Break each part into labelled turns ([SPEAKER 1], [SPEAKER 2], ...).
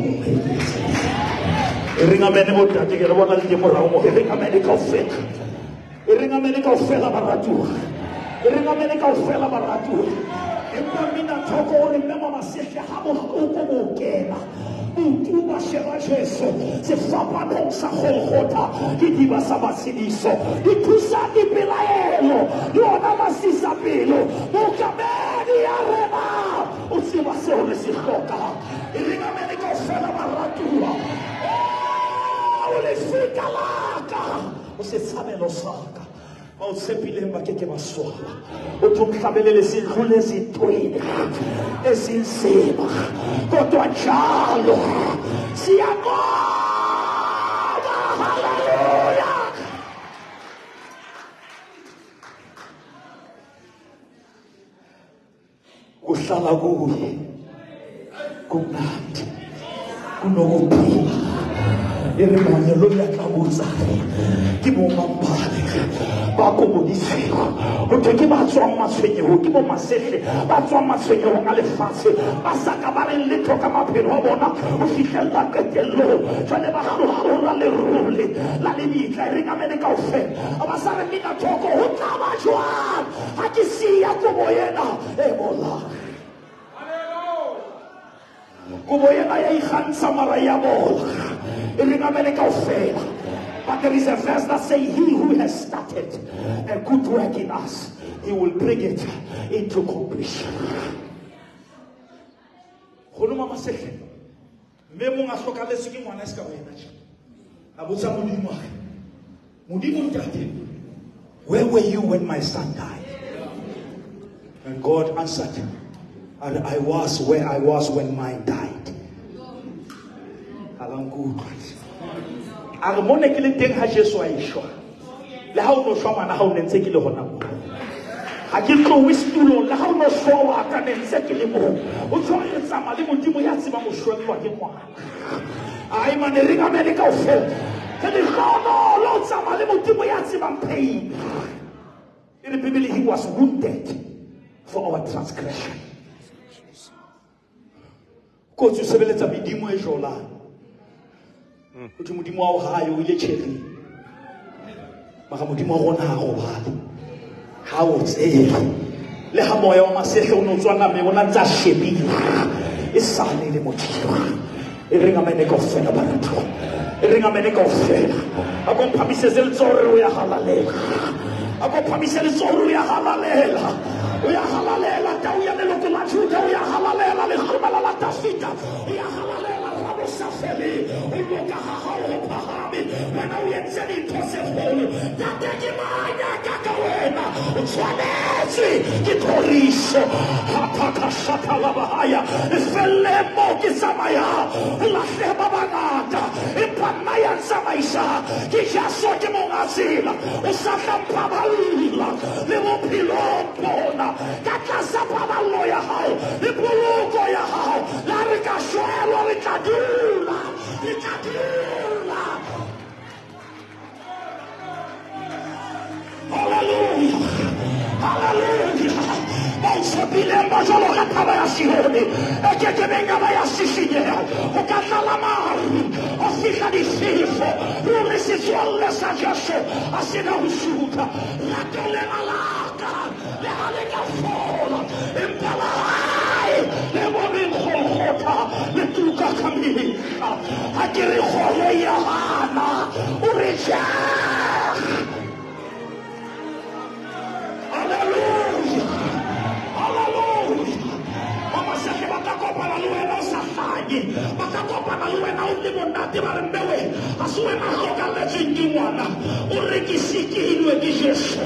[SPEAKER 1] nngwe. E reng amene botate, ke re bona le teng morao mo. E reng amene kaofela. E reng amene kaofela baratuwa. E reng amene kaofela baratuwa. Empa mmina thoko o re mme Mamasehle ha bohloko bo kena. Utuba sheba Jesu sefapanong sa Golgotha ke diba sa matshediso di thusa dipelaelo le ona masisapelo mokamedi ya rena o tseba seo re se hlokang. E reng amene kaofela baratuwa. O lefika la ka o setshabelo sa ka. Ba o tshepileng ba ke ke ba swaba. O tlo mhlabelele sidlule ezintweni ezinzima kodwa njalo siyanqoba. Haleluya. Kuhlala kuye kumnandi kunokuphila. E re mangelo ya tla botsa ke bo mampane ba kobodisego go thwe ke ba tswang matshwenyego ke bo masehle ba tswang matshwenyegong a lefatshe ba sa ka ba reng letho ka maphelo a bona go fitlhelela qetellong jwale ba hlohlora lerole la lebitla. E reng amene kaofela a ba sa re mmina thoko go tla ba jwang ga ke sia kobo ena e bolang. Kobo ena ya ikgantsha mara ya bola. E reng amene kaofela. But there is a verse that says, he who has started a good work in us, he will bring it into completion. Kgono Mamasehle, mme mong a hlokaletswe ke ngwana e se ka wena tje. A botsa Modimo a re, Modimo ntate, where were you when my son died? And God answered, and I was where I was when mine died. A re mo ne ke le teng ha Jesu a eshwa. Le ha o no shwa ngwana ha o ne ntse ke le hona moo. Ha ke tlohe setulong, le ha o no shwa wa ka ne ntse ke le moo. O tshware re tsamaya le Modimo ya tsebang ho shwellwa ke ngwana. Ai mane re ngamele kaofela. Re lehlohonolo ho tsamaya le Modimo ya tsebang pain. E re Bibele, he was wounded for our transgression. Kotsi o sebeletsa medimo e jolang. Ho thwe Modimo wa hao hae o ile tjhering. Mara Modimo wa rona ha robale. Ha o tsebe. Le ha moya wa masehle o no tswa nameng, o na ntse a shebile. E sale le Modimo. E reng amene kaofela baratho. E reng amene kaofela. A ko mphamisetse letsoho re o ya halalela. A ko phamise letsoho re o ya halalela. O ya halalela tau ya leloko la Juda, o ya halalela lehlomela la Dafida, o ya halalela ra bo sa feleng. O loka ha hao ho phahame, wena o entse dintho tse kgolo. Ntate ke mang ya ka ka wena? O tshwanetswe ke thoriso. Hathakashatha la bahaya. E felle moo ke tsamayang, ho lahleha ba bangata, empa nna ya ntsamaisang ke Jesu, ke monga tsela. O sa tla mpaballa le bophelong bona ka tlasa paballo ya hao le poloko ya hao. La re ka shwelwa, re tla dula, re tla dula. Hallelujah, hallelujah. Ba o tshepileng ba jwalo ka thaba ya Sione, e ke ke beng ya ba ya sisinyeha. Ho ka tlala maru, ho fihla difefo. Ruri setswalle sa Jesu a se na ho sutha. Rato lena la ka le ha le ka fola, empa la hae le boneng Golgotha le tuka ka mehla. Ha ke re kgoro ya hana, o re tjhe. Hallelujah. Hallelujah. Mamasehle ba tla kopana le wena o sa hlanye. Ba tla kopana le wena o le monate, ba re mme we, ha se wena hlokalletsweng ke ngwana. O re ke sikilwe ke Jesu.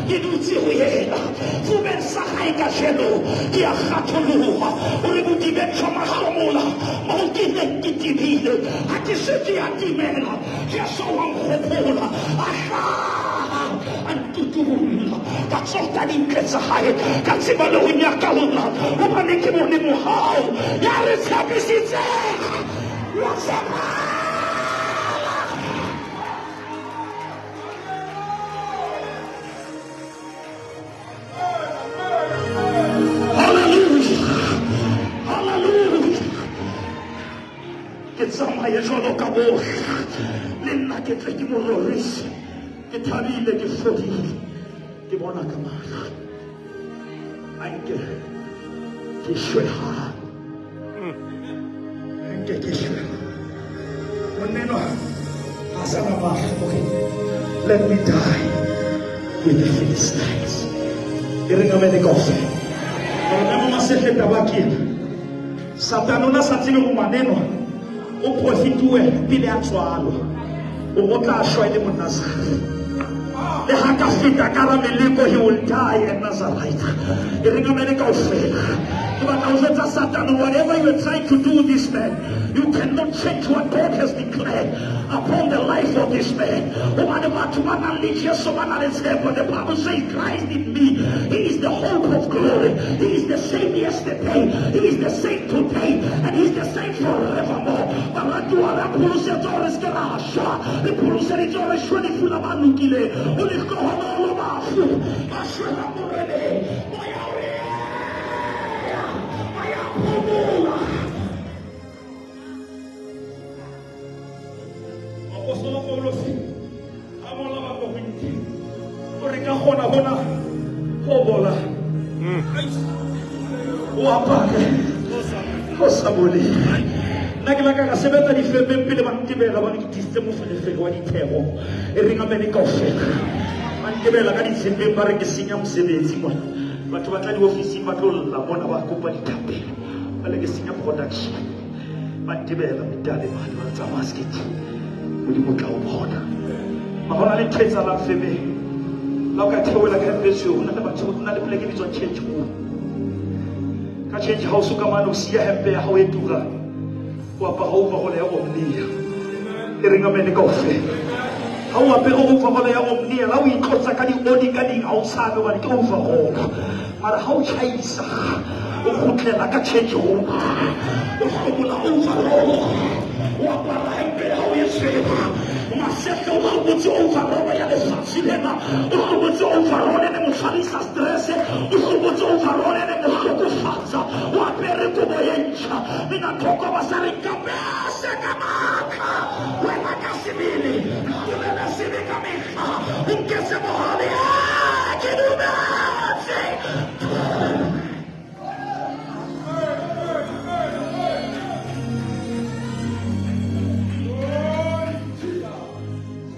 [SPEAKER 1] Ke dutse ho yena. Fubeng sa hae kajeno ke a kgatholoha. O re bodibeng jwa mahlomola moo ke neng ke tebile. Ha ke se ke a timela, Jesu wa nkgopola. A hlaha, a ntutulla. Ka tsota dintle tsa hae, ka tseba le ho nyakalla, hobane ke bone mohau ya re tshepisitseng. Wa tshepala. Hallelujah, hallelujah. Ke tsamaye jwalo ka bohle. Le nna ke tle ke mo rorise. Ke thabile, ke fodile. Ke bona ka mahlo. A nke ke shwe hang. Nke ke shwe. Monnenwa ha sa na mahlo hore let me die with the Philistines. E re ngamele kaofela. Gore memo masehle taba ke ena. Satane o na sa tsebe ho ngwanenwa o profituwe pele a tswalwa. O tla shwa e le Monazareth. Le ha ka feta ka ra meleko, he will die a Nazarite. E re ngamele kaofela. Ke batla ho jwetsa Satane, whatever you are trying to do this man, you cannot change what God has declared upon the life of this man. Hobane batho ba nang le Jesu ba na le tshepo. The Bible says Christ in me, he is the hope of glory. He is the same yesterday, he is the same today, and he is the same forevermore. Baratuwa re pholosetsa hore se ke ra shwa. Re pholoseditse hore shwe lefu la ba lokileng. O lehlohonolo bafu ba shwela Moreneng. Moya o ya, moya phomola. Apostola Paulus a ngola Bakorinthe, o re ka kgona hona ho bola o apare ho sa boleng. Nna ke la ka sebetsa difemeng pele ba ntebela, ba re ke tlisitse moferefere wa ditheko. E re ngamele kaofela. Ba ntebela ka ditshepeng, ba re ke senya mosebetsi mona. Batho ba tla diofising ba tlo lla mona, ba kopa dithapelo. Ba le ke senya production. Ba ntebela metale mane, ba tsamaya sekete. Modimo o tla o bona. Ma hona le ntho e etsahalang femeng. La o ka theohela ka hempe tshweu, ho na le batho, ho na le poleke e bitswang change room. Ka change house ka mane o siya hempe ya hao e turang. O apara overall ya Omnia. E re ngamele kaofela. Ha o apere overall ya Omnia, la o itlotsa ka dioli ka ding, ha o tshabe hobane ke overall. Mara ha o tjhaisa, o kgutlela ka change room. O hlobola overall. O apara hempe ya hao e tshweu. Masehle o hlobotse overall ya lefatshe lena. O hlobotse overall e ne mo tshwarisa stress. O hlobotse overall e ne mo hlokofatsa. O apere kobo e ntjha. Mina thoko ba sa re kapese ka matla. Wena ka sebele, hlolela sebe ka mehla. O nketse mohale, ke dumetse.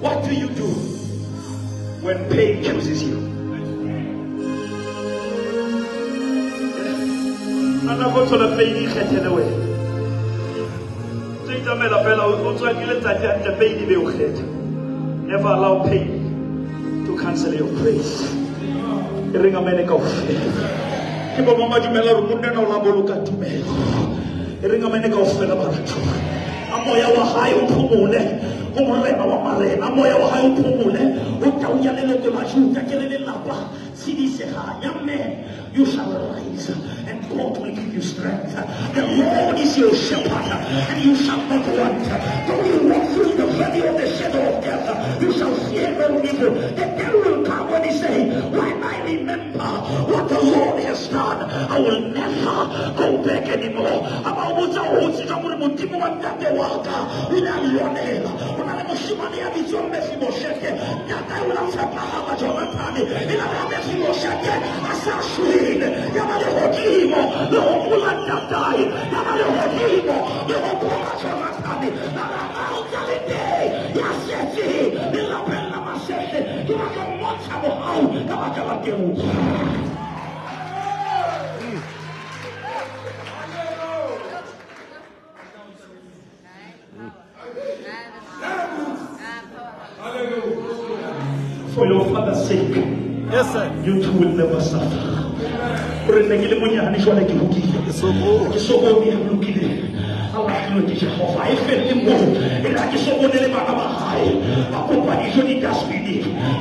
[SPEAKER 1] What do you do when pain chooses you? Nna go thola pain e kgethele wena. Tse itsamaela fela, o tswa ke letsatsi hantle, pain e be o kgetha. Never allow pain to cancel your praise. E re ngamele kaofela. Ke bo mama dumela hore monna o la boloka tumelo. E re ngamele kaofela batho. A moya wa hae o phomole. O morena wa marena, moya wa hae o phomole. O tau ya leloko la Juda, ke le lelapa. Tshediseha. Young man, you shall rise, and God will give you strength. The Lord is your shepherd, and you shall not want. Though you walk through the valley of the shadow of death, you shall fear no evil. The day will come when he say, when I remember what the Lord has done, I will never go back anymore. For your father's sake,
[SPEAKER 2] yes, sir.
[SPEAKER 1] You too will never suffer. Ke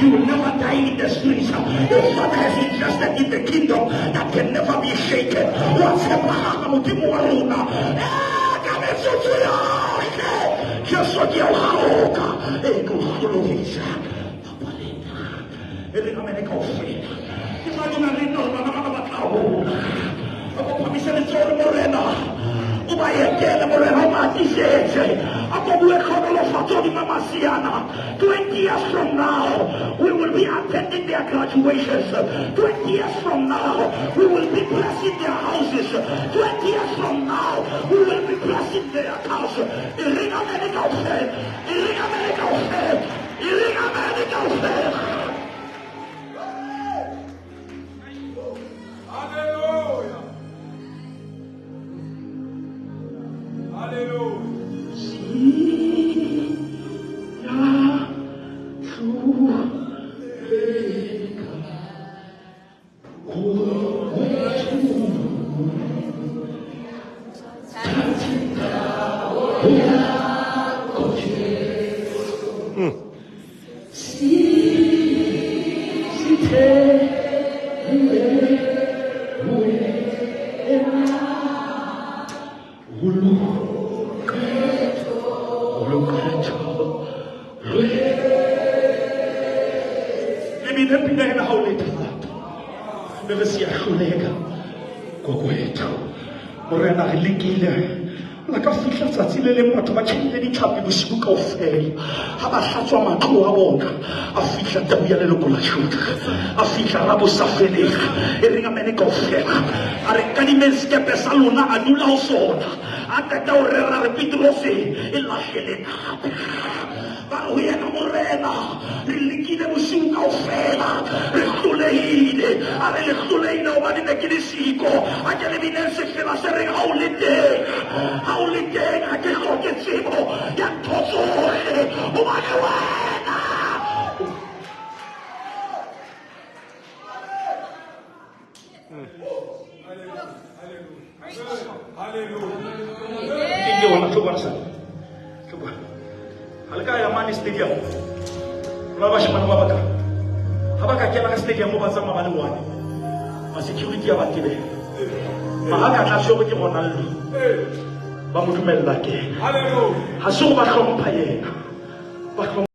[SPEAKER 1] You will never die in the streets. Your father has invested in the kingdom that can never be shaken. atisetse a ko bue tlhonolofatso hodima masiana. 20 years from now we will be attending their graduations. 20 years from now we will be blessing their houses. 20 years from now we will be blessing their cars. E reng amene kaofela, e reng amene kaofela, e reng amene kaofela.
[SPEAKER 2] Hallelujah. Hallelujah.
[SPEAKER 1] Morena re lekile la ka fihla tsatsi le leng batho ba tjhehile ditlhapi bosiu kaofela. Ha ba hlatswa matlo a bona, a fihla tau ya leloko la Juda, a fihla Rabosafeleng, e reng amene kaofela. A re kadimeng sekepe sa lona, a dula ho sona. A qeta ho rera re Petrose e lahleleng hape. Ba re ho yena, Morena, re lekile bosiu kaofela, re hlolehile. A re le hlolehile hobane ne ke le siko. A ke le bineng sefela se reng ha o le teng, ha o le teng, ha ke hloke tsebo ya ntho tsohle, hobane wena.
[SPEAKER 2] Hallelujah.
[SPEAKER 1] Ke wona, tlo bona sa. Tlo bona. Ha le ka ya mane stadium, ba bashimane ba baka. Ha ba ka kena ka stadium ba tsamaya ba le one. Ma security ya ba tebela. Ma ha ka tla tshwerwe ke Ronaldo, ba mo dumella kena.
[SPEAKER 2] Hallelujah.
[SPEAKER 1] Ha se go ba hlompha yena. Ba hlompha